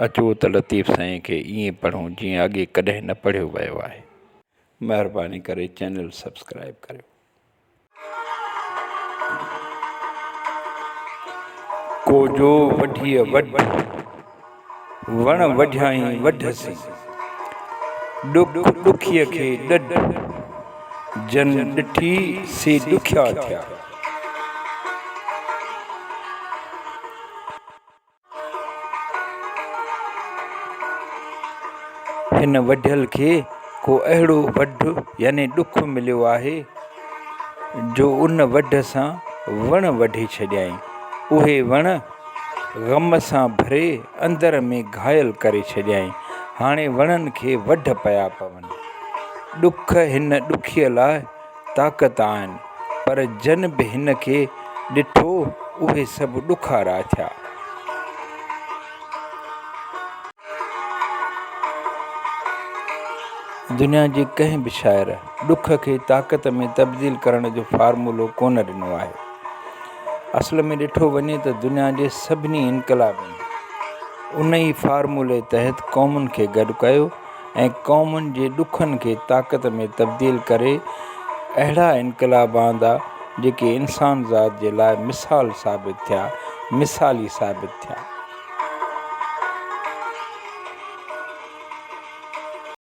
اچو ته لطيف سائين کي ائين پڙهون جيئن اڳي ڪڏهن نه پڙهيو ويو آهي. مهرباني ڪري چينل سبسڪرائيب ڪريو. ڪو جو وڍيء وڍ، وڻ وڍيائين وڍ سين. ڏک ڏکيء کي ڏڍ، جن ڏٺي سي ڏکيا ٿيا. هن وڍيل کي ڪو اهڙو وڍ يعني ڏک مليو آهي، جو ان وڍ سان وڻ وڍي ڇڏيائين. اهي وڻ غم سان ڀري اندر ۾ گهايل ڪري ڇڏيائين. هاڻي وڻن کي وڍ پيا پون. ڏک هن ڏکيء لاء طاقت آهن، پر جن به هن کي ڏٺو، اهي سڀ ڏکارا ٿيا. دنيا جي ڪنهن به شاعر ڏک کي طاقت ۾ تبديل ڪرڻ جو فارمولو ڪونه ڏنو آهي. اصل ۾ ڏٺو وڃي ته دنيا جي سڀني انقلابين ان ئي فارمولي تحت قومن کي گڏ ڪيو ۽ قومن جي ڏکن کي طاقت ۾ تبديل ڪري اهڙا انقلاب آندا جيڪي انسان ذات جي لاء مثال ثابت ٿيا، مثالي ثابت ٿيا.